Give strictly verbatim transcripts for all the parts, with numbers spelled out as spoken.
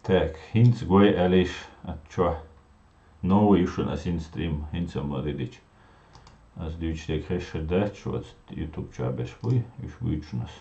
Так, хӀинца гой аьлла йиш, а чо? Новый ю шуна ас хӀинца стрим, хӀинца ма дидич. Ас дуьйцуш дерг хезаш дац шуца, YouTube чу берш буй, уьш буьйцу шуна ас.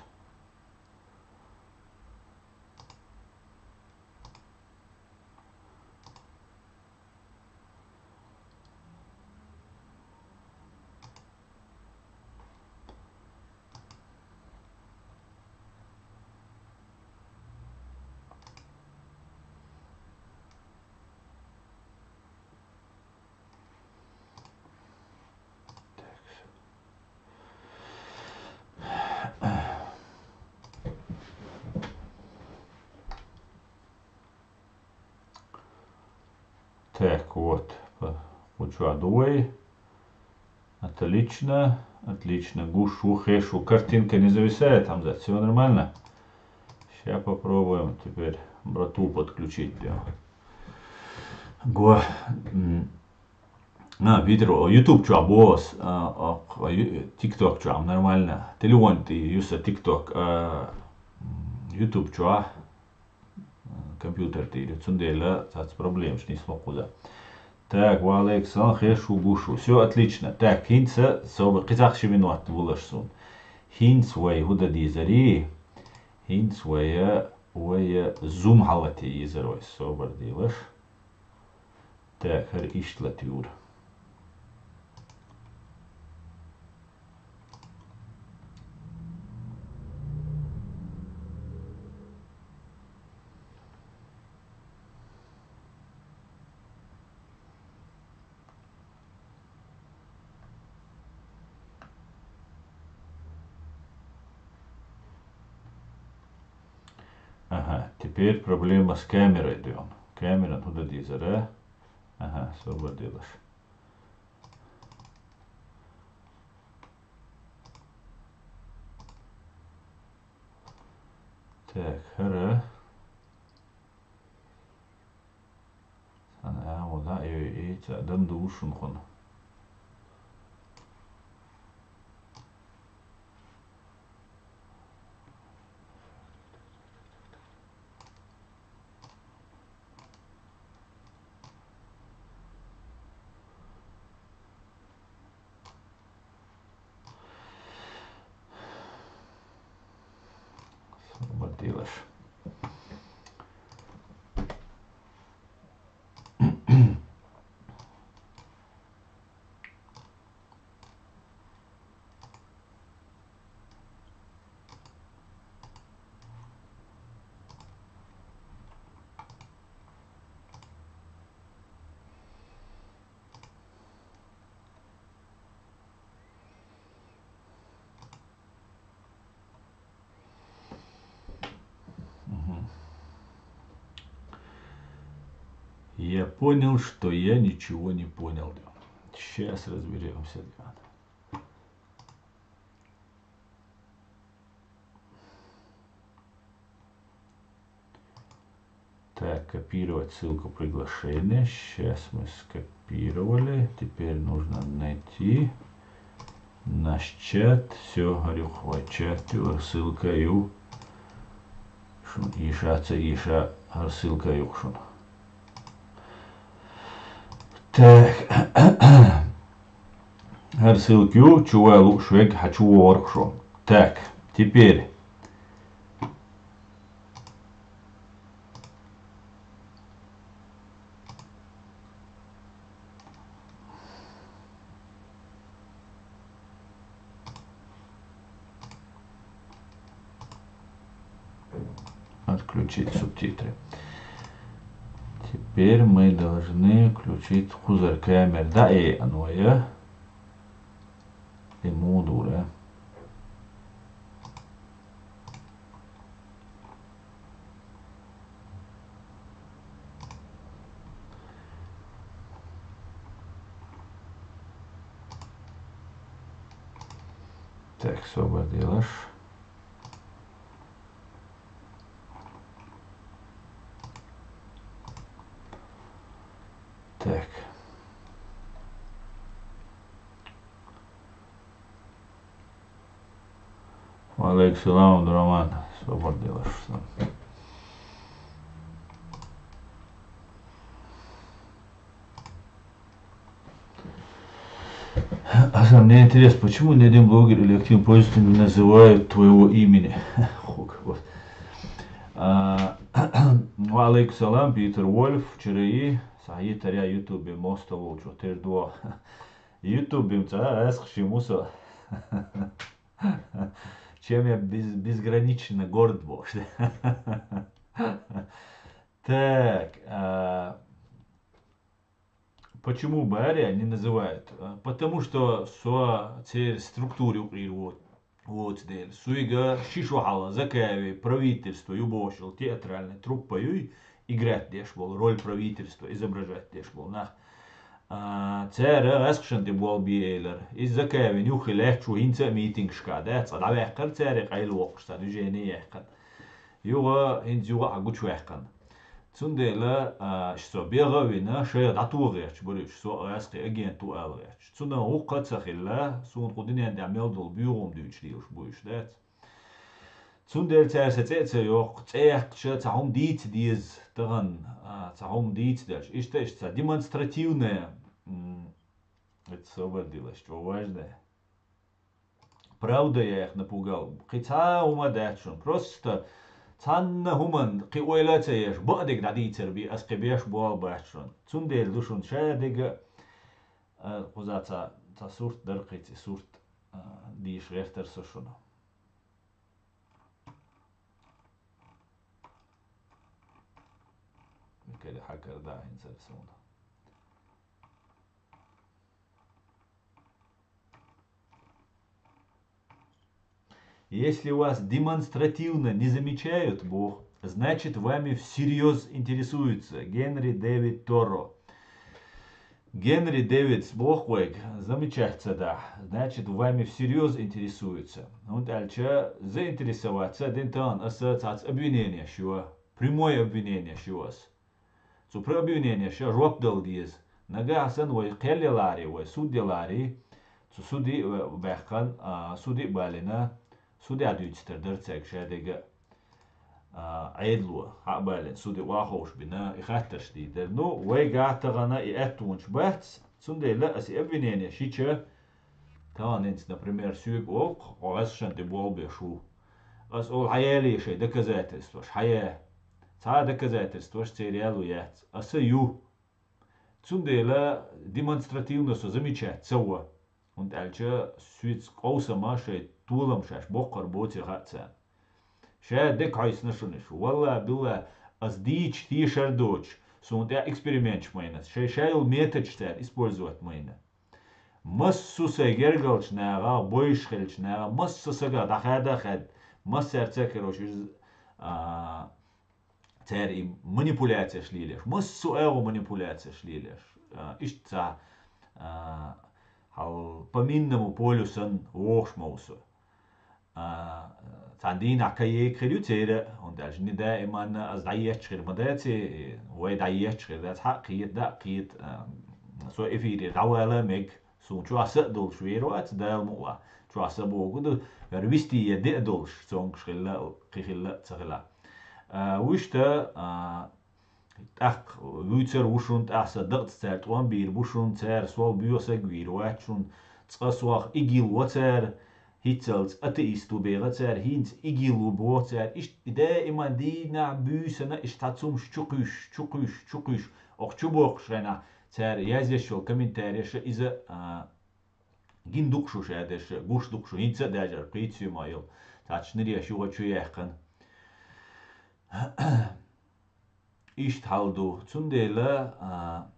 Так, вот. По-, кху чу ду вай. Отлично, отлично. Гуш ву, хезаш ву. Картинка не зависает, Хамзат. Всё нормально. Ща попробуем теперь брату подключить. Прям. Го-, м, а, видео, YouTube чу бос, а, а, а, ю-, TikTok чу нормально. Телефон тӀе юса TikTok, а, м, YouTube чу. Компьютер тӀера. Цундела цхьацца проблемаш нийса ма кхуза. Так, ва Александр, хезаш ву, гуш ву. Всё отлично. Так, хӀинца собар, кхин цхьа ши минот вулаш суна. ХӀинца вай хӀу дан дезарий? ХӀинца вай, вай зум хьалате езар вай, собар делаш. Так, хӀара иштта латур. Ага, теперь проблема с камерой, дуй хьона. Камера хӀу дан дезар, а? Ага, собар делаш. Так, хӀара. Сан а, вот, да, и, и, ца, дан ду шуна хӀуна. Собар делаш. Мгм. Я понял, что я ничего не понял. Сейчас разберемся, ребята. Так, копировать ссылку приглашения. Сейчас мы скопировали. Теперь нужно найти наш чат. Всё, говорю, хвай чат, ю, ссылка ю. Шун иша, ца иша, ссылка ю шун. Так. ХӀара ссылка ю, чу вай лууш верг, хьа чу вогӀарх шо. Так, теперь. Отключить субтитры. Теперь мы должны включить хузар камер. Да, и оно я. И мудура. Так, собар делаш. Так. Ва алейкум салам, Абдураман. Собар делаш. Асан, мне интересно, почему ни один блогер или активный пользователь не называет твоего имени? Хук, вот. А, Ва алейкум салам, Питер Вольф, чураи, сахьи таря Ютубе моста волчу, тер дуа. Ютубе мца, эск шимуса. Чем я без-, безгранично горд, бо. Так, а, почему Баря не называют? А, потому что со цер структуре укъир вот. Вот дел. Суига шишо хала Закаеви правительство ю бошил театральный труппа юй, играть деш бол, роль правительства изображать деш бол. Нах. А, цера раскшан де бол би эйлер. Из Закаевин юхи лехчу хинца митинг шка, да, ца давехкар цера къайл вокш, ца движение яхкан. Юга, хинц юга агуч вехкан. Цундела, а, шсо бега вина, шея дату герч, буриш, со аски агенту ал герч. Цуна гукка ца хилла, сун къудинен да мел дол бюгум дюч лилш буйш, да. Цундел цар са цӀе ца йоккху, цӀе яьккхича ца хӀума дийца деза тахана, а, ца хӀума дийца деш. Иштта, иштта ца демонстративная, м, это собар дилаш, чӀо важная. Правда я их напугал. Кхин цхьа хӀума дац шун. Просто цхьанна хӀуман кхин ойла ца еш, бакъдиг дӀадийцар би, ас кхин беш боал бац шун. Цундела ду шун ша дега, а, кхуза ца, ца сурт дар кхин ци сурт, а, дийш гӀертар со шуна. Микали хьакар да хӀинца суна. Если вас демонстративно не замечают, Бог, значит, вами всерьез интересуются. Генри Дэвид Торо. Генри Дэвидс боху вайга, замечать ца дахь, значит, вами всерьез интересуются. ХӀунда аьлча заинтересоваться дин тан аса цац обвинение шо, прямое обвинение шо ас. Цу про обвинение ша жоп дала деза. Нагахь сан вай кхел ялари, вай суд ялари, цу суди, э, баьккхан, а, суди балина, суди а дуьйцитар дар цаьрга ша дега. А, Ӏедало, хьа а балина, суди ваховш бина, и хаттарш дийдар. Ну, вайга тахана и аьттонаш бац, цундела ас и обвинение шича, тахана хӀинца, например, соьга олу, хьо ас шан тӀе болбеш ву. Ас олу хьаяли шайн доказательстваш, хьая. Цхьа доказательстваш церан ялу яц. Аса ю. Цундела демонстративно со замечать ца во. ХӀунда аьлча соьца къовсама шайн толам шаьш боккхар боций хаьа царна. Ша декхьайсна шуна шу. Валла, билла, ас дийча тешар доцуш, суна тӀе эксперименташ майна. Шай ша йолу методаш цара использовать майна. Массо сайн гергалчу нагӀа, бойуш хилча нагӀа, масса сага дӀахаьда а хаьдда, массаьрца а карош иза, а, цара и манипуляцияш лелеш. Массо агӀо манипуляцияш лелеш. А, иштта ца, а, хьал по минному полю сан вохуш ма ву со. А, цхьана дийнахь кайе хир ю церан, хӀунда аьлча ни даиманна ас дӀаетташ хир ма дац, вай дӀаетташ хир дац, хьа а кхета, да а кхета, а, со эфире дӀавала мег, суна чохь са а долуш вер вац, Дала мукъ лахь, чохь са богу ду, яра вистий я де а долуш, цонгаш хилла, кхин хилла а ца хила. А, вуьшта, а, тӀаккха вуьйцар ву шун, тӀаьхьа сан дакъаца цара тӀом бийр бу шун, цара сол боьха саг вийр вац шун, цкъа сох игил во цара, хӀинццалц атеист ву бегӀа цара, хӀинца игил ву боху цара, иштта и даиман дийнахь буьйсана иштта цхьа цумаш чу кхуьйсуш, чу кхуьйсуш, чу кхуьйсуш, окху чу боккхуш хенахь, цара язъеш йолу комментареш а иза, а, гин дукха шу ша дерш, гуш дукха шу, хӀинца а даьжар, кхийца ма йолу, цхьацца ниреш юха чу яьккхина. Иштта хьал ду. Цундела, а,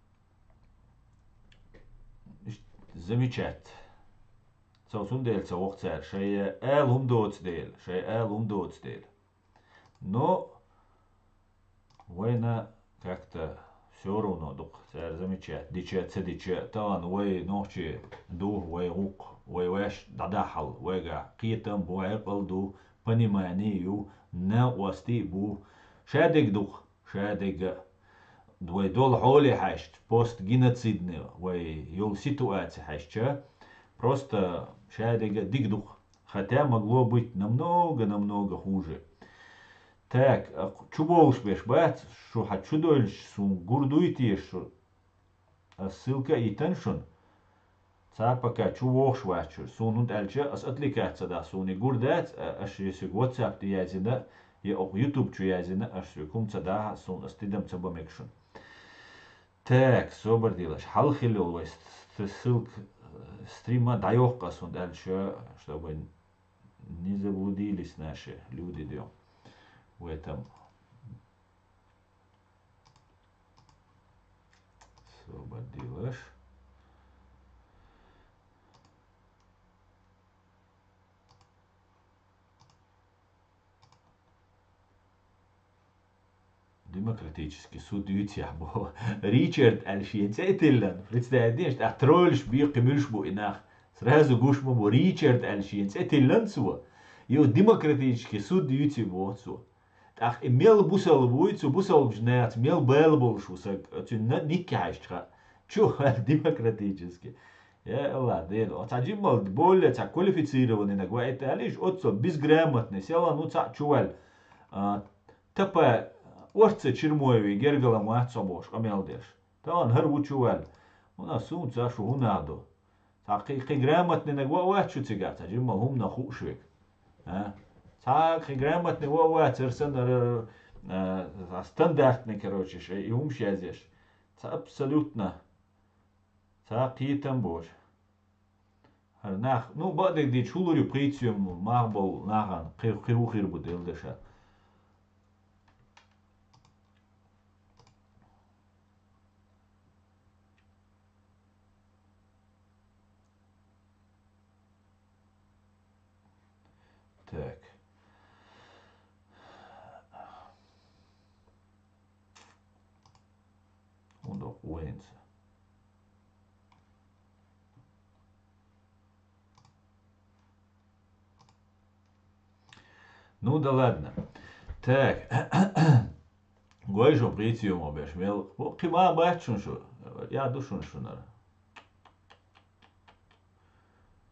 иштта замечать. Цо цундела ца воккху цара, шайн ала хӀума доцу дела, шайн ала хӀума доцу дела. Но вайна как-то всё равно дукха, цара замечать дича, ца дича, тахана вай нохчий ду, вай гӀуллакх, вай ваьш дӀадахьал, вайгахь кхетам бу, гӀекъал ду, понимание ю, накъостий а бу. Ша дерг дукха, ша дерг а. Вай долу хьоле хьаьжча, постгеноцидный вай йолу ситуаци хьаьжча, просто ша дерг а диг дукха. Хотя могло быть намного, намного хуже. Так, а, чу бовлуш беш бац, шу хьан чу дойлуш, сун гур дуй те шу? Ас ссылка а йитан шуна. Цхьа пока чу вогӀуш вац уж. Суна хӀунда аьлча, ас отвлекаться дац, суна гур дац, а, аш е соьга WhatsApp тӀа яздина, е окху YouTube чу яздина, аш соьга хӀума ца даха, суна ас тидам ца ба мега шуна. Так, собар делаш. Хьалха хилла йолу вай ст-, ст-, ссылка, э, стрима дӀайоккху ас, хӀунда аьлча, чтобы не заблудились наши люди, да. В этом. Собар делаш. Демократический суд юьйцу яхь бу. Ричард аьлла шен цӀе а тиллина. Представь, деш, тӀаккха троллаш бу, кхин муьлш бу и нах. Сразу гуш ма бу, Ричард аьлла шен цӀе тиллина цо. Ю демократический суд юьйцу боху цо. ТӀаккха и мел бусалба вуй, цу бусалбачу нахаца мел бала болуш ву саг, цуьнан никки хьаьжча хаьа. Чу аьлла демократически. Я Аллах, Дела, оцхьа жиммал болле цхьа квалифицированный наг ваийта аьлла, иза оццо безграмотный, селан ву цхьаъ чу ваьлла. А, тапа орца Чермоеве гергалан вац со бохуш, къамел деш. Тахана хӀара ву чу ваьлла. ХӀуна суна ца шу хӀун а ду. Цхьа кхин, кхин грамотный наг ваъ вац шу цигахь, цхьа жиммал хӀуманах хууш верг. А? Цхьа кхин грамотный ваъ вац, хӀара санна, хӀара, а, стандартный, короче, шай, и хӀумаш язъеш. Цхьа абсолютно. Цхьа кхетам боцу. ХӀара нах, ну, бакъдерг дийча, хӀун лур ю пхийтта соьма мах болу нахана, кхин, кхин хӀун хир бу, Дела деша. Так. ХӀун доккху вайнца? Ну да ладно. Так. Гой шу пхийтта соьма беш мел. Кхин ма бац шуна шу. Я ду шуна шунара.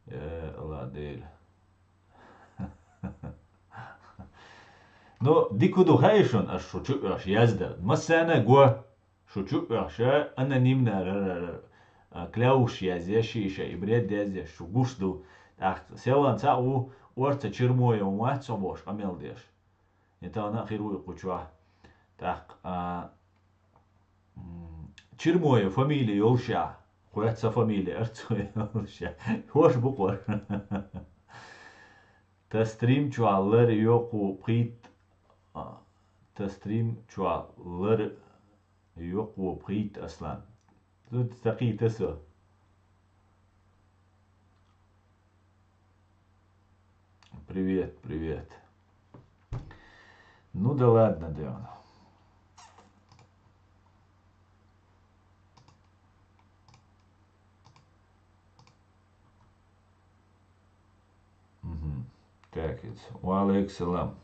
Э, Алла Дела. Ну, дика ду хаьий шуна, аш шу чу оьхуш яздар. Массарна а го, шу чу оьхуша анонимно ра-ра-ра, а, клявуш язъеш, ши иша и бред язъеш, шу гуш ду. ТӀаккха селан цхьаъ ву, орца Чермоев вац со бохуш, къамел деш. И тахана а хир ву и кху чохь. ТӀаккха, а, м, Чермоев фамилия йолуш я, кхоьца фамилия арцу йолуш я. ХӀорш бу кхор. Та стрим чохь лар йоккху пхийт, а, та стрим чохь лар йоккху пхийт, Аслан. Тут сакхийта со. Привет, привет. Ну да ладно, Диана. Мгм. Так, it's... Ва алейкум салам.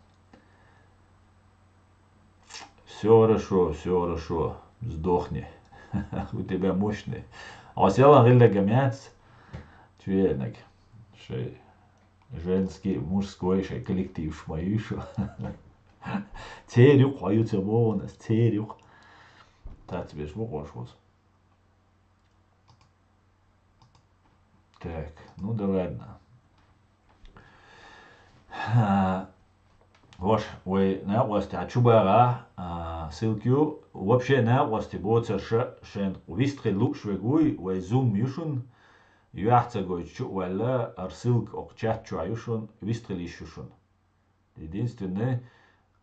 Всё хорошо, всё хорошо. Сдохни. У тебя мощный. А у Села гилла гамец. Чуенак. Шей женский, мужской, шей коллектив шмаюшу. Церюк, хаюца бонус, церюк. Тац беш бу кошус. Так, ну да ладно. А, вош, вай накъостехь чу багӀа, а, ссылка ю, вообще накъосте боцарша шайн вистхила лууш вегуй, вай Zoom ю шун, юьхь ца гойту чу а ваьлла, ар ссылка окху чат чохь ю шун, вистхила йиш ю шун. Единственное,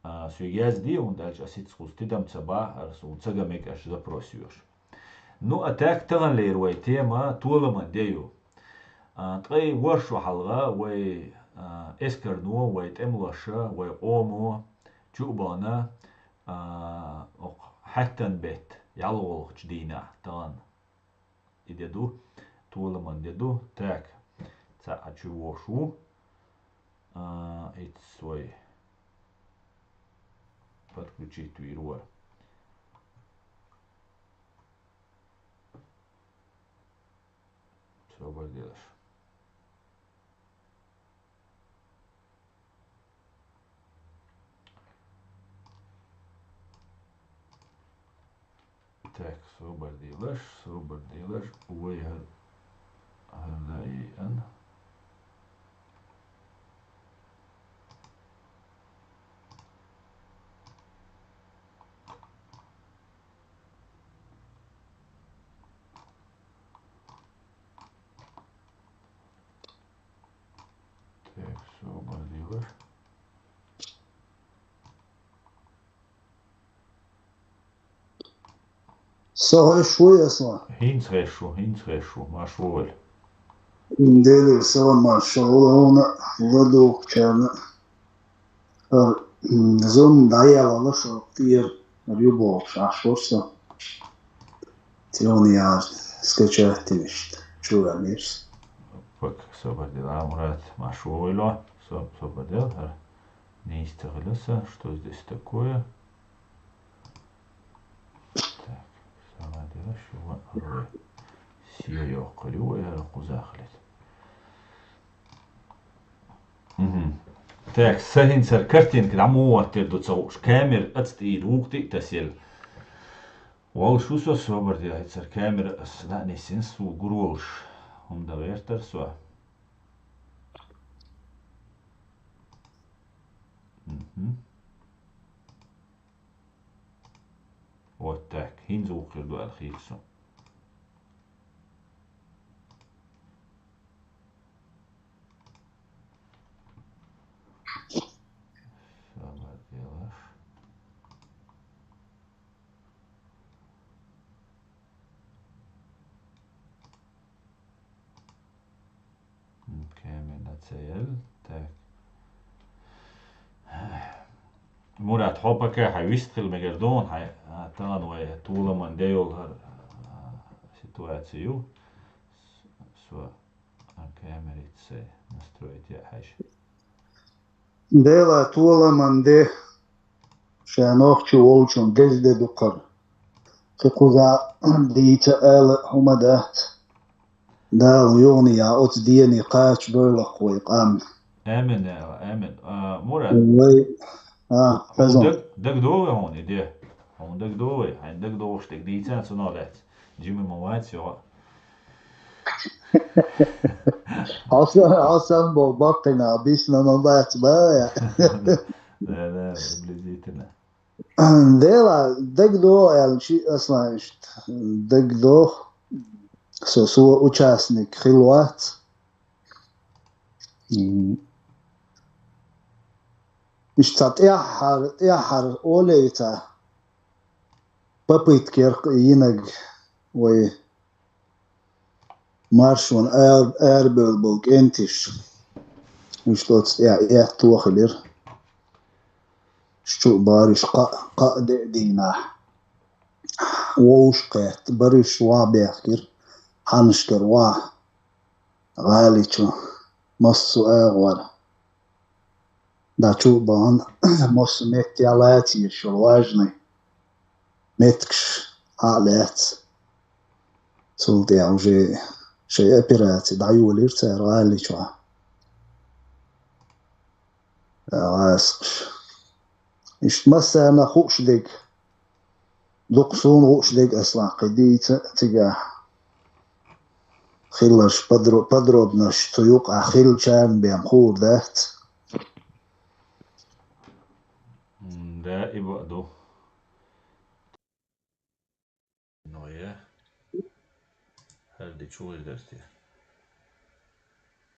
а, соьга язде, хӀунда аьлча ас хӀинца кхуза тидам ца бахара, суна ца ган мега аша запрос йоьшу. Ну, а так таханлера вай тема толаман де ю. А, ткъе ворхӀ шо хьалха вай, а, эскарно, вай тӀемалоша, вай къомо чу а бахана, а, окху хьаьттан бетта, ялхолгӀачу дийнахь тахана. И де ду, толаман де ду. Так, цхьаъ чу вогӀуш ву. А, итс вай подключить вийр вара. Собар делаш. Так, собар делаш, собар делаш, вай хӀара Ла и ан. Так, всё, обалдела. Со гӀайш вуй аса? ХӀинца гӀайш ву, хӀинца гӀайш ву, марш вогӀийла. Делера салам, маршалла хьуна, ладугӀучарна. ХӀара, м, зун дӀаялалаш тӀера, хӀара ю бохуш, Ӏаш вара со. Цигуна яра скачать динашта, чу ваьннера со. Пак, собар дела, Мурат, марш вогӀийла, со-, собар дела, хӀара нийса ца хилла сан, что здесь такое? Так, собар дела, шу ван арве. Сия йоккхур ю вай хӀара кхузахилира. Мгм. Так, са хӀинца хӀара картинка дӀа муха оттаер ду ца хууш. Камера ацтӀийра вукху тӀе а тасаелла. Волуш ву со, собар де, хӀинца хӀара камера ас дӀа а нисйина, суна гур волуш. ХӀума дан гӀертара со. Мгм. Вот так. ХӀинца вукхур ду аьлла хийра суна. Собар делаш. Камера ца яьлла. Так. Мурат, хьо пока хьайн вист хила мегар ду, хьайн, а, тахана вай толаман де йолу хӀара, а, ситуаци ю. С-, со, а, камерица сай настроить яа хьаьжа. Дела толаман де, ша нохчи волчун деза де ду хӀара. Кхин кхуза дийца ала хӀума дац. Дала юханехьа оцу дене кхачадойла вай къам. Амин, я Аллах, амин. А, Мурат. Вай, а, хьуна хаза. Даг-, дагадогӀий хьуна и де? Хьуна дагадогӀий? Хьайна дагадогӀуш дерг дийцан цунах лаьцна. Жима ма вац, йо. Хьо са-, хьо санна болу баккхийнах бисна ма бац, баа. Да, да, приблизительно. Дела, дагадогӀу аьлча, аса иштта дагадогӀу, со, со участник хилла вац. М. Иштта цхьа тӀаьххьара, тӀаьххьара олий цхьа попытка яра йинарг вай маршонан ара-, арабевлла болу кӀенташ. Иштта оцу тӀехь этто хилира. Чу а бариш кхаа, кхаа де а дийнахь. Вовшахкхетта, бариш вахь бехкира, хьаннашкара вахь, гӀали чу, массо а агӀор. ДӀа чу а бахана, массо а меттехь лаца езаш йолу важный меттигаш хьа а лаьцна. Цул тӀаьхьа уже шайн операци дӀайолийра цара гӀали чохь. ГӀазкхаша. Иштта массарна хууш дерг. Дукха суна хууш дерг, аса кхин дийца цигахь. Хилларш подро-, подробнаш цу юкъахь хиллачарна бен хуур дац. М, да, и бакъ ду. Ну, я. ХӀара де чу вуй дерг те?